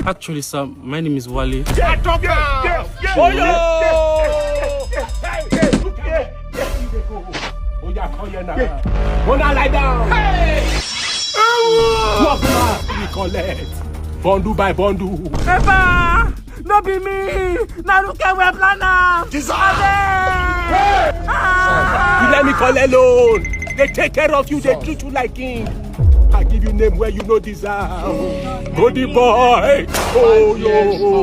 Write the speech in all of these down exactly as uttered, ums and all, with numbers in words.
Actually, sir, my name is Wale. Get up! Get, get, get, oh, yo! Hey, hey, look here. Where you dey go? Oh, yeah, come here now. Wanna lie down? Hey! Drop, man. We collect. Bundle by bundle. Ever! No be me! Na Ruke wey plan am! Jesus! Abeg! Hey! Ah! You let me collect loan. They take care of you, they treat you like king. I give you name where you no deserve. Goody boy. Oh, yo.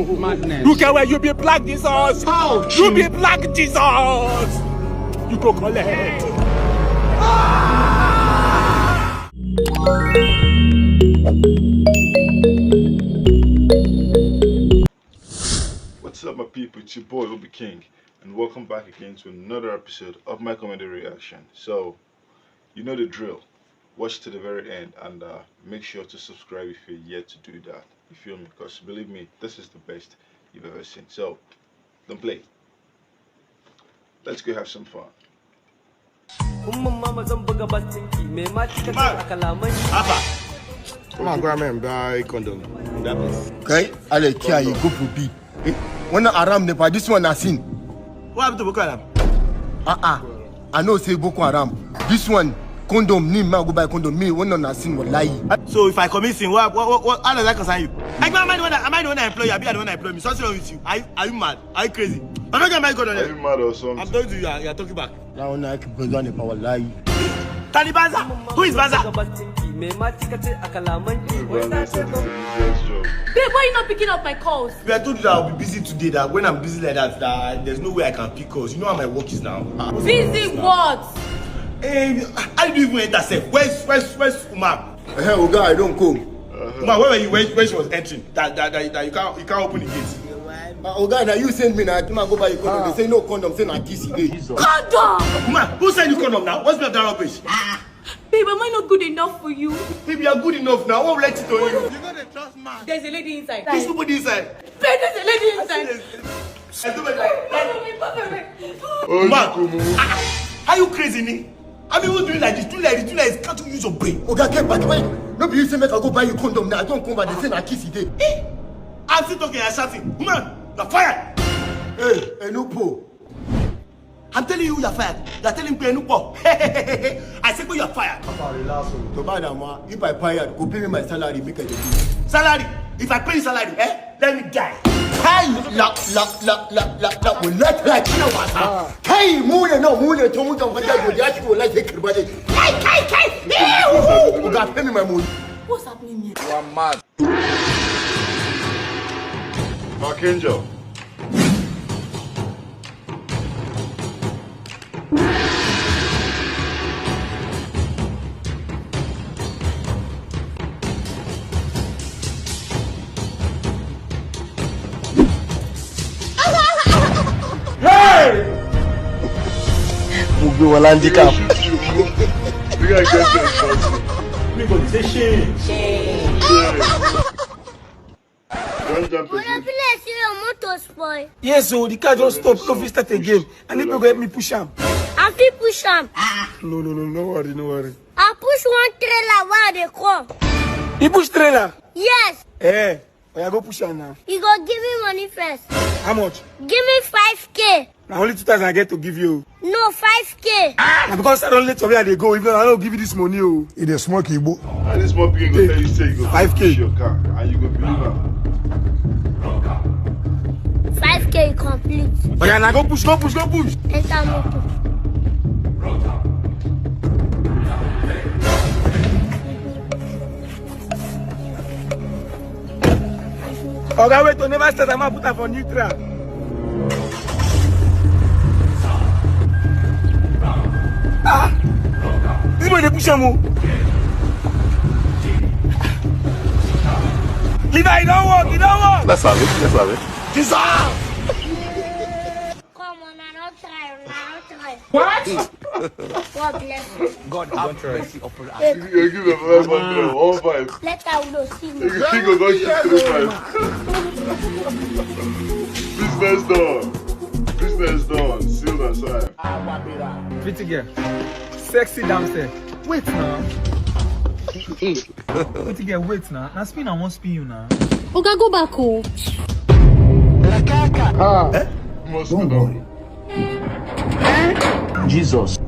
Look at where you be black Jesus. You be black Jesus. You go collect. What's up, my people? It's your boy, Obi King, and welcome back again to another episode of my comedy reaction. So, you know the drill. Watch to the very end and, uh, make sure to subscribe if you're yet to do that. You feel me? Because believe me, this is the best you've ever seen. So, don't play. Let's go have some fun. Umman mama zan buga battinki, mai ma kika ce a kalaman ki. Haba. Come on, go and buy condom. That is. Kai, Allah ya kiyaye, go for B. Eh, wannan haram ne fa, this one na sin. What happened to Boko Haram? A'a, I know say Boko Haram. This one, condom, ni ma go buy condom, me, wannan na sin, wallahi. So if I commit sin, what, what, what, what, how does that concern you? Am I the one that, am I the one that employ you? Abi you are the one that employ me? Something wrong with you? Are you, are you mad? Are you crazy? I'm not gonna buy condom. Are you mad or something? I'm telling you, you are, you are talking back. That one I keep going on for, wallahi. Talibanza! Who is Banza? Babe, why are you not picking up my calls? If I told you that I'll be busy today, that when I'm busy like that, that there's no way I can pick calls. You know how my work is now. Busy what? Eh, I didn't even enter safe. Where's, where's, where's Uma? Eh, Oga, I don't come. Uma, where were you when, when she was entering? That, that, that, that you can't, you can't open the gate. Ah, Oga, now you send me now. Come and go buy your condom. They say no condom. Say na kiss e dey. Condom! Uma, who send you condom now? What's me of that rubbish? Babe, am I not good enough for you? Babe, you are good enough now. What will I cheat on you? You got a trust man. There's a lady inside. There's nobody inside. Babe, there's a lady inside. There's nobody. Uma, ah, ah, are you crazy, ni? I mean, what doing like this? Doing like this, doing like this. Can't you use your brain? Oga, get back. Wait, no be you say make I go buy you condom now. I don't come back. They say na kiss e dey. Eh? I'm still talking and shouting. Woman, you're fired. Hey, Enupo. I'm telling you, you're fired. You're telling me Enupo. I say, you are fired. Papa, relax o. To buy that one, if I fired, go pay me my salary, make I dey do. Salary? If I pay you salary, eh? Let me die. Kai, la, la, la, la, la, la. Wallahi, like, you know what, sir? Kai, mu ne, no, mu ne, to mu ne, wallahi, go, ya ci, wallahi, sai karba dai. Kai, kai, kai. Ew! Oga, pay me my money. What's happening here? You are mad. Archangel. Hey! Mo gbé wọn láńdíkà. Big guy get sense, but mi go dey say shame. Shame. Don jump. Oya, person. Be like say your motor spoil. Yes, so the car just stop. No fit start again. I need people go help me push am. I fit push am. No, no, no, no worry, no worry. I push one trailer wey I dey come. You push trailer? Yes. Eh. Oya, go push am now. You go give me money first. How much? Give me five K. Na only two thousand I get to give you. No, five K. Ah, na because I don late for where I dey go. If not, I no give you this money o. E dey smoke Igbo. And this small pikin go tell you say you go five K. Push your car and you go believe am. Five K complete. Oya, na go push, go push, go push. Enter motor. Oga, wait, to never start, I ma put am for neutral. Ah! This boy dey push am o. Leader, e don work, e don work. Let's have it, let's have it. Jesus! Come on, I don't try, I don't try. What? God bless you. God have mercy upon us. You give them five hundred, one five. Let her know, see me. You go go shoot three five. Business done. Business done. Sealed and signed. Pretty girl. Sexy damsel. Wait now. Pretty girl, wait now. Now spin, I won't spin you now. Oga, go back o. Don't worry. Jesus.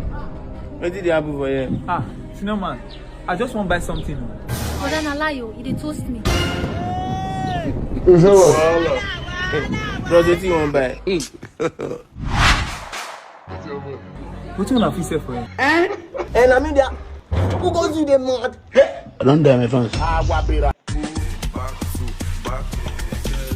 Wetin dey happen for here? Ah, senior man, I just wan buy something. Oga, na lie o, e dey toast me. Bros, wetin you wan buy? Wetin una fit sell for here? And I mean, they are, who goes you the mad? I don't die, my friends.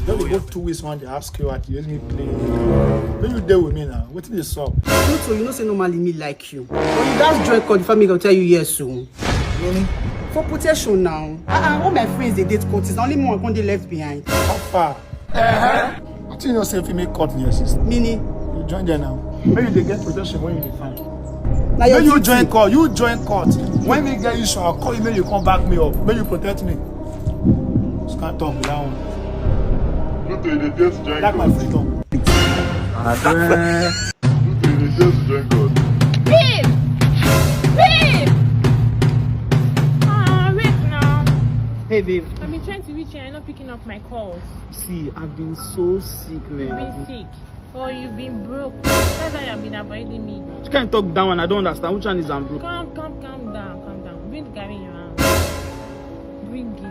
Don't dey go two ways one dey ask you at you me play. When you dey with me now, wetin dey sup? Pluto, you know say normally me like you. But you gats join call, the family go tell you yes o. Meaning? For protection now. Ah, ah, all my friends dey date cultists, na only me one come dey left behind. How far? I think you know say if you make cut in your sister. Meaning? You join there now. Make you dey get protection when you dey find. Na your Make you duty. Join call. You join court. When we get issue, I'll call you. Make you come back me up. Make you protect me. You can't talk with that one. Pluto, you dey just join Like my God. Freedom. Pluto, you dey just join God. Babe! Babe! Ah, wait now. Hey, babe. I've been trying to reach you and you're not picking up my calls. See, I've been so sick, You've man. Been sick. Or you've been broke. That's why you've been avoiding me. You can't talk down and I don't understand. Which one is I'm broke? Calm, calm, calm down, calm down. Bring the garri in your hand. Bring it.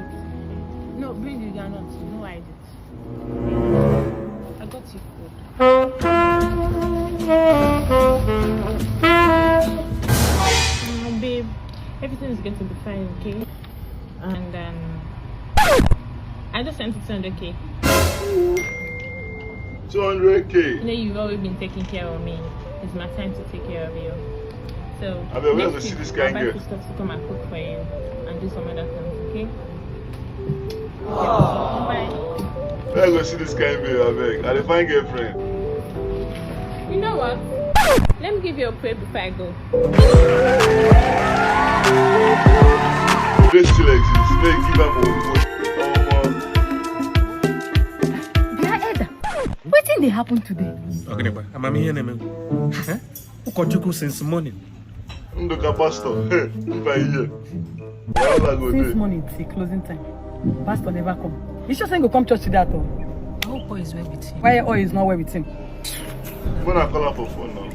No, bring the groundnut. No hide it. I got you food. Mm, babe, everything is going to be fine, okay? And um, I just sent you two hundred K. Two hundred K. You know you've always been taking care of me. It's my time to take care of you. So, Abeg, where next go see week, this I'll kind buy girl? Foodstuffs to come and cook for you and do some other things, okay? Bye. Where I go see this kind babe, abeg? I dey find girlfriend. You know what? Let me give you a prayer before I go. This still exists. Make give am a Their head. Wetin dey happen today? Ogenegba, I'm here, name. Eh? Ukojuku since morning. Nduka pastor. If I hear. Wahala go Since dey. Morning till closing time, pastor never come. You sure say he go come church today at all? I hope oil is well with him. Why oil is not well with him? When I call am for phone now.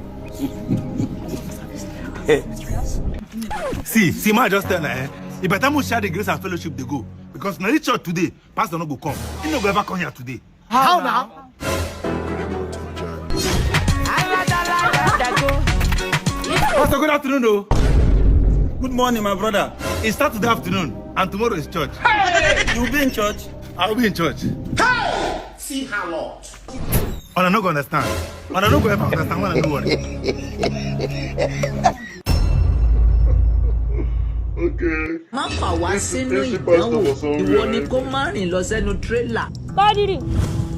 See, see, ma just tell her, eh? You better move share the grace and fellowship dey go. Because na this church today, pastor no go come. He no go ever come here today. How now? Pastor, good afternoon, o. Good morning, my brother. It start today afternoon, and tomorrow is church. You be in church? I will be in church. See how, Lord. Una no go understand. Una no go ever understand when I do what. Okay. Má fà wá sínú ìdánwò, ìwọ ni kó má rìn lọ sẹ́nu tírélà. Kọ́dírì,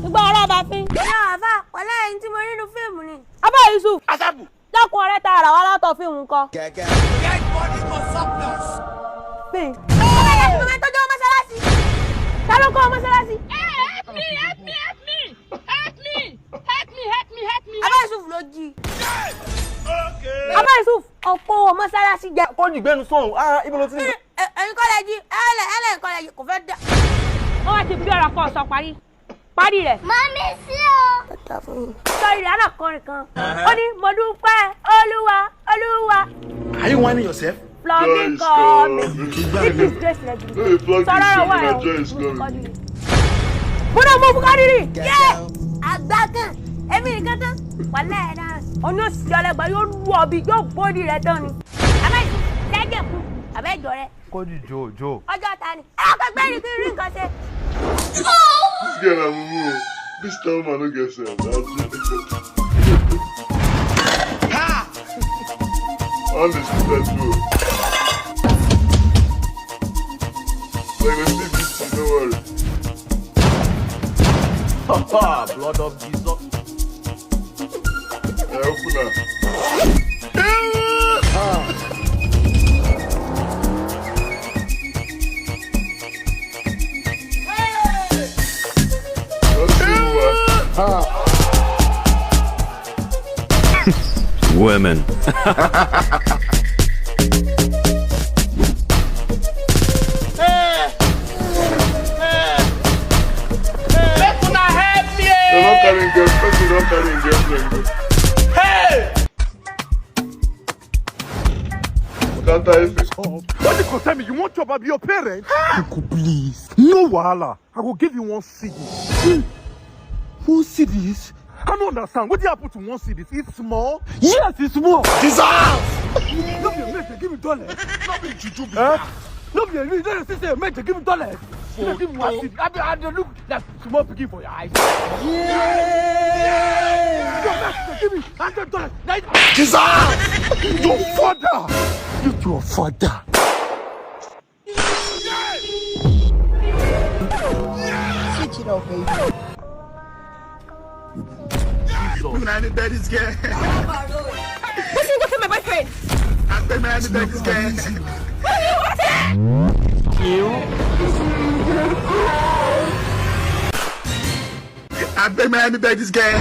nígbà ara bá fi. Ìyá àbá, wàhálà ẹni tí mo rí nínú fíìmù ni. Abá Yusuf, Asabu. Dákun ọ̀rẹ́ tá a rà wá látọ̀ fíìmù nǹkan. Kẹ̀kẹ́. Pé. Ọmọ ẹ̀dá kò fẹ́ tọ́jú ọmọ mọ́sálásí. Ta ló kọ́ ọmọ mọ́sálásí? Help me, help me, help me, help me, help me, help me, help me. Abá Yusuf ló jí. Abá Yusuf, ọ̀pọ̀ owó mọ́sálásí jẹ. Kó ní ìgbẹ́nu sọ̀hún. Ah, ibo ló ti ní? Ẹ̀yin kọ́ lẹ jí, ẹ̀lẹ̀ ẹ̀lẹ̀ kọ́ lẹ jí, kò fẹ́ dá. Wọ́n wá ti bí ọ̀rọ̀ kan sọ parí. Parí rẹ̀. Mami sí o. Sọ ìrìn àná kọrin kan. Ó ní mo dúpẹ́ Olúwa, Olúwa. Are you whining yourself? Flogging coming. This is grace level. Sọ̀rọ̀ ọ̀rọ̀ wà ẹ̀. Mo náà mú Bukadiri. Yé! Àgbà kan. Èmi nìkan tán. Wàlẹ́ ẹ̀ náà. Ọ̀nà òsì ọlẹ́gbàá yóò lù ọ bí yóò bóni rẹ̀ tán ni. Àbáyé sẹ́jẹ̀ kú. Àbẹ́jọ rẹ̀. Kodi jo jo. Ọjọ́ ta ni? Ẹ kò gbé ní kí n rí nǹkan ṣe. This girl na mumu o. This town man no get sense. That's it. Ha! All the students go. They go see this thing, no worry. Papa, blood of Jesus. Ẹ open am. Women. Carry him girlfriend go. Hey! Scatter effect. What dey concern me? You wan chop abi your parents? Uncle, please. No wahala. I go give you one cedi. One cedi? I no understand. Wetin happen to one cedi? It's small? Yes, it's small. Jesus! No be make dem give me dollars. No be juju be that. No be you don see say make dem give me dollars. You dey give me one cedi. I be, I dey look like small pikin for your eyes. Yeah! Give me hundred dollars. Jesus! Your father! You, your father! Switch it up, baby. Una dey buy this girl. Wetin go take my boyfriend? I say una dey buy this girl. What do you want? I say una dey buy this girl.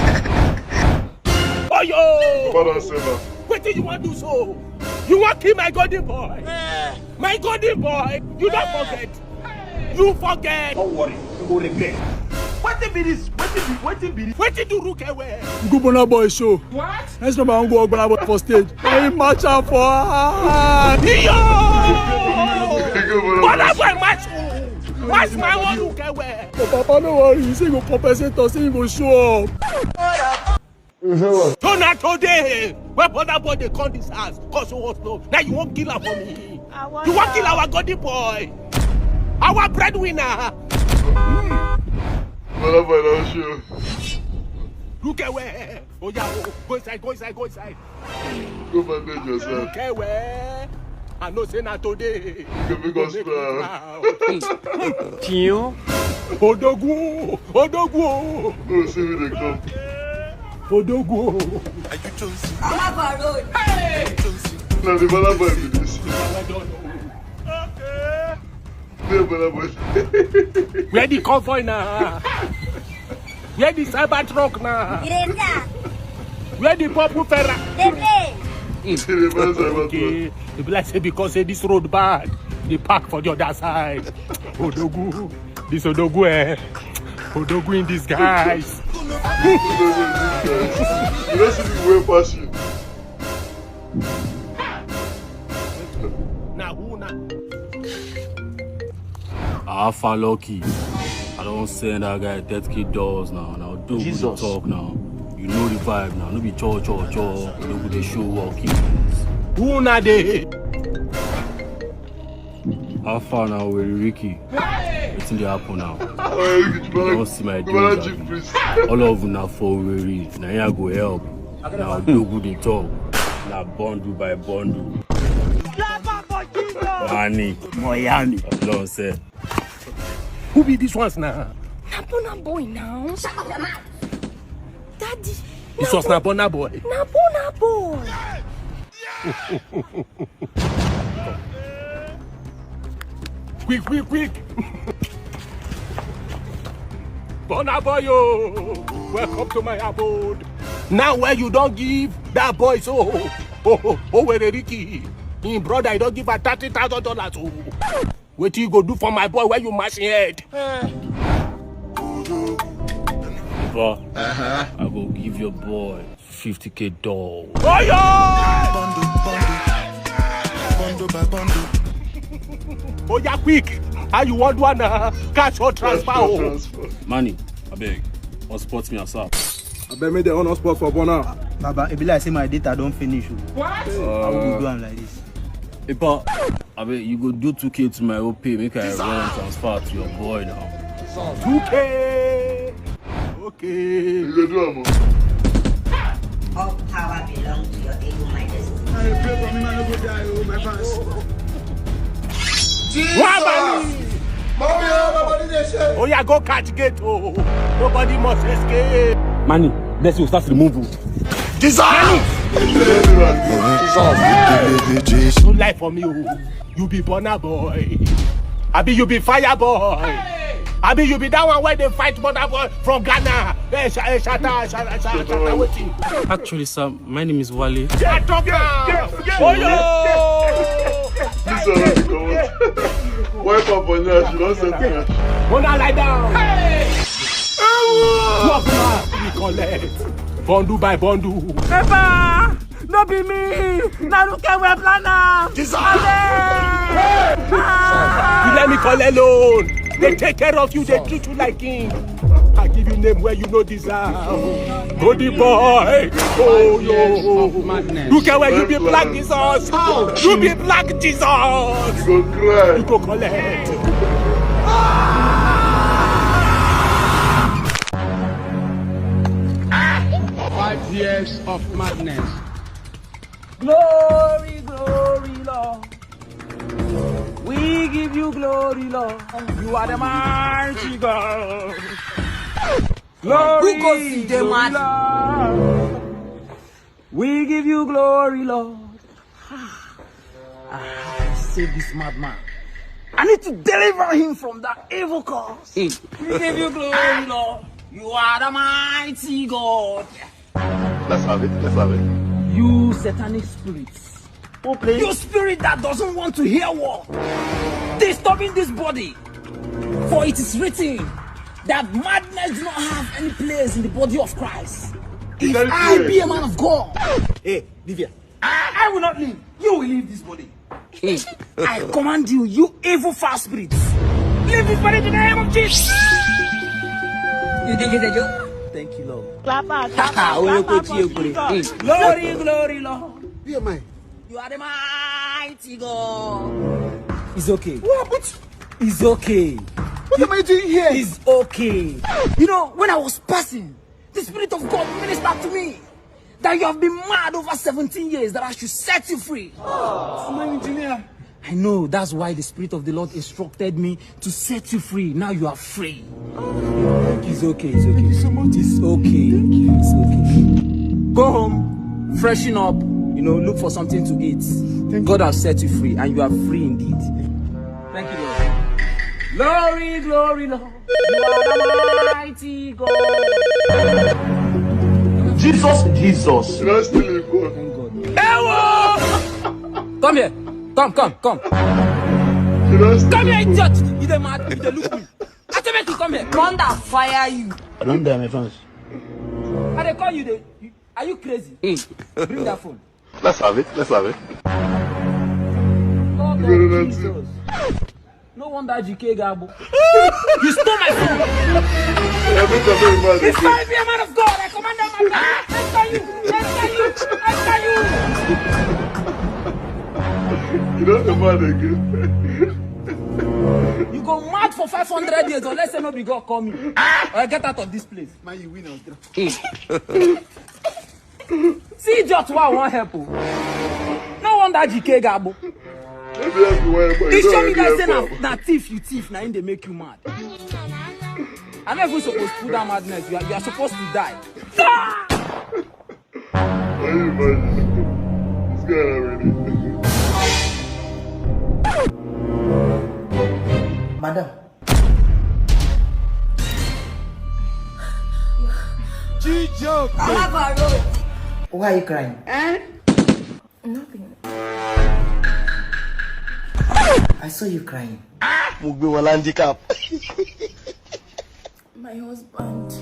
Oyo! Father, save her. Wetin you wan do so? You wan kill my golden boy? My golden boy, you don forget. You forget. Don't worry, you go regret. Wetin be this? Wetin be, wetin be this? Wetin do Ruke well? You go Burna Boy show. What? Next time I wan go Burna Boy for stage. I match am for her. Yo! Burna Boy match who? Match my own Ruke well. But Papa, no worry. He say he go compensate us. Say he go show up. So na today wey Burna Boy dey come this house, cause who wan know? Now you wan kill am for me? You wan kill our golden boy, our breadwinner? Burna Boy don show. Look away. Oh yeah, oh, go inside, go inside, go inside. Go bandage yourself. Look away. I know say na today. You go make us proud. Tiyo. Odogwu, Odogwu. No, see me dey come. Odogwu. Are you Johnson? Baba Road. Hey! Johnson. Na the Burna Boy be this. Okay. Hey, Burna Boy. Where the convoy na? Where the cyber truck na? It is that. Where the purple Ferrari? The plane. He dey buy cyber truck. Okay. E be like say because say this road bad, they park for the other side. Odogwu. This Odogwu, eh? Odogwu in disguise. Odogwu in disguise. You don't see people wey pass you. Na who na? Alpha Lucky. I don send that guy thirty K dollars now. Now do we dey talk now? You know the vibe now. No be cho cho cho. No go dey show work. Who na dey? How far now, Owerri Ricky? Wetin dey happen now? Owerri Ricky, you don see my dreams, abi? All of una for Owerri, na here I go help. Na Odogwu dey talk. Na bundle by bundle. Money. Miami. Ọlọ́run sẹ́. Who be these ones now? Na Burna Boy now. Shut up your mouth. Daddy. This was na Burna Boy. Na Burna Boy. Quick, quick, quick. Burna Boy, oh, welcome to my abode. Now where you don give that boy so, oh, oh, oh, Owerri Ricky, him brother, he don give her thirty thousand dollars. Oh. Wetin you go do for my boy when you mash him head? But I go give your boy fifty K doll. Oh yeah! Oh yeah, quick! How you want one? Uh, cash or transfer? Oh. Money, I beg. Or support me, sir. I beg make dem on hotspot for Burna. Baba, e be like say my data don finish. Oh. What? How we go do am like this? Epa, abeg, you go do two K to my Opay, make I run transfer to your boy now. Two K! Okay. You go do am o. All power belongs to your able majesty. Na dey pray for me, man, no go die o, my fans. Jesus! Mommy, oh, my body dey shake. Oh yeah, go catch gate, oh. Nobody must escape. Money, bless you, start to move. Jesus! Jesus! No lie for me, oh. You be Burna Boy. Abi you be fire boy. Abi you be that one where they fight Burna Boy from Ghana. Eh, sha-, eh, shatter, shatter, shatter, shatter, wetin? Actually, sir, my name is Wale. I talk am. Oh yo! This one no be comot. Wipe am for nyash, you don settle nyash. Una lie down. Hey! Two of una we collect. Bundle by bundle. Ever! No be me! Na Ruke wey plan am! Jesus! Abeg! Ah! You let me call alone. They take care of you, they treat you like king. I give you name where you no deserve. Go the boy. Oh yo. Look at where you be black Jesus. You be black Jesus. You go cry. You go collect. Five years of madness. Glory, glory, Lord. We give you glory, Lord. You are the mighty God. Glory, who goes in the glory, mad? Lord. We give you glory, Lord. Ah, save this madman. I need to deliver him from that evil curse. We give you glory, Lord. You are the mighty God. Let's have it. Let's have it. You satanic spirits. Who plays? You spirit that doesn't want to hear word, disturbing this body. For it is written that madness do not have any place in the body of Christ. If I be a man of God, hey, Livia, I will not leave. You will leave this body. I command you, you evil foul spirits. Leave this body in the name of Jesus. You think it's a joke? Thank you, Lord. Clap out, clap out, clap out for Jesus. Glory, glory, Lord. Who am I? You are the mighty God. It's okay. What? It's okay. What am I doing here? It's okay. You know, when I was passing, the Spirit of God ministered to me that you have been mad over seventeen years, that I should set you free. I'm an engineer. I know, that's why the Spirit of the Lord instructed me to set you free. Now you are free. It's okay, it's okay. Thank you so much. It's okay. Thank you. It's okay. Go home, freshen up, you know, look for something to eat. Thank you. God has set you free, and you are free indeed. Thank you, Lord. Glory, glory, Lord. You are the mighty God. Jesus, Jesus. Should I still in God? Thank God. Come here. Come, come, come. Should I still in God? Come here, idiot. You dey mad? You dey look me. I tell you to come here. Thunder fire you. I don't die, my fans. I dey call you, dey, you, are you crazy? Bring that phone. Let's have it. Let's have it. Lord of Jesus. No wonder G K Gabo. You stole my phone. Every time you mad again. If I be a man of God, I command that man to enter you, enter you, enter you. You don't dey mad again. You go mad for five hundred years unless say no be God call me. Or I get out of this place. Man, you win on ground. See idiot wey I wan help o. No wonder G K Gabo. Maybe that's why. He show me that say na, na thief you thief, na him dey make you mad. I no even suppose put that madness. You are, you are supposed to die. Can you imagine? This guy already. Madam, G-Joke. Why are you crying? Eh? Nothing. I saw you crying. Mo gbé wọn handicap. My husband,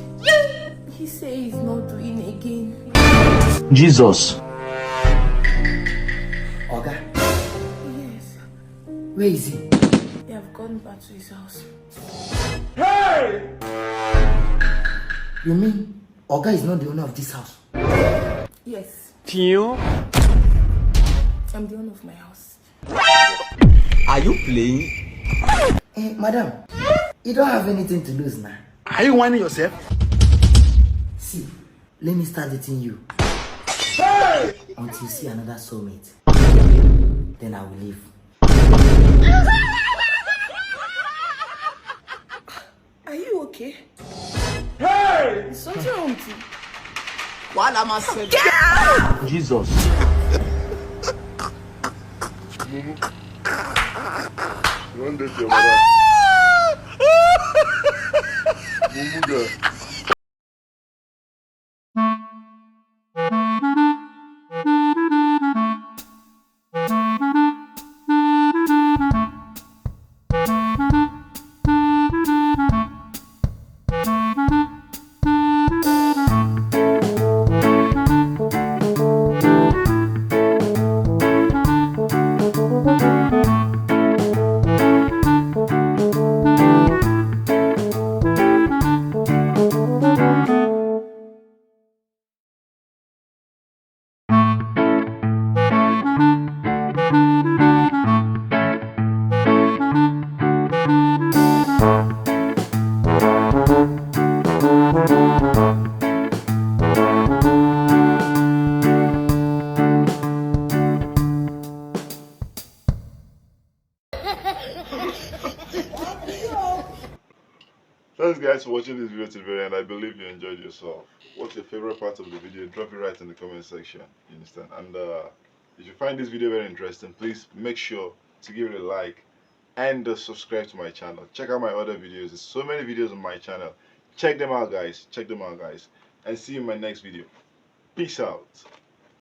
he say he's not doing again. Jesus. Oga. Yes. Where is he? They have gone back to his house. Hey! You mean Oga is not the owner of this house? Yes. Tio? I'm the owner of my house. Are you playing? Eh, madam, you don't have anything to lose now. Are you whining yourself? See, let me start dating you. Hey! Until you see another soulmate. Then I will leave. Are you okay? Hey! Is something wrong with you? Wahala ma sef. Jesus. Mumu. You wan date your mother? Mumu girl. Watching this video to the very end, I believe you enjoyed yourself. What's your favorite part of the video? Drop it right in the comment section. You understand? And uh, if you find this video very interesting, please make sure to give it a like and uh, subscribe to my channel. Check out my other videos. There's so many videos on my channel. Check them out, guys. Check them out, guys. And see you in my next video. Peace out.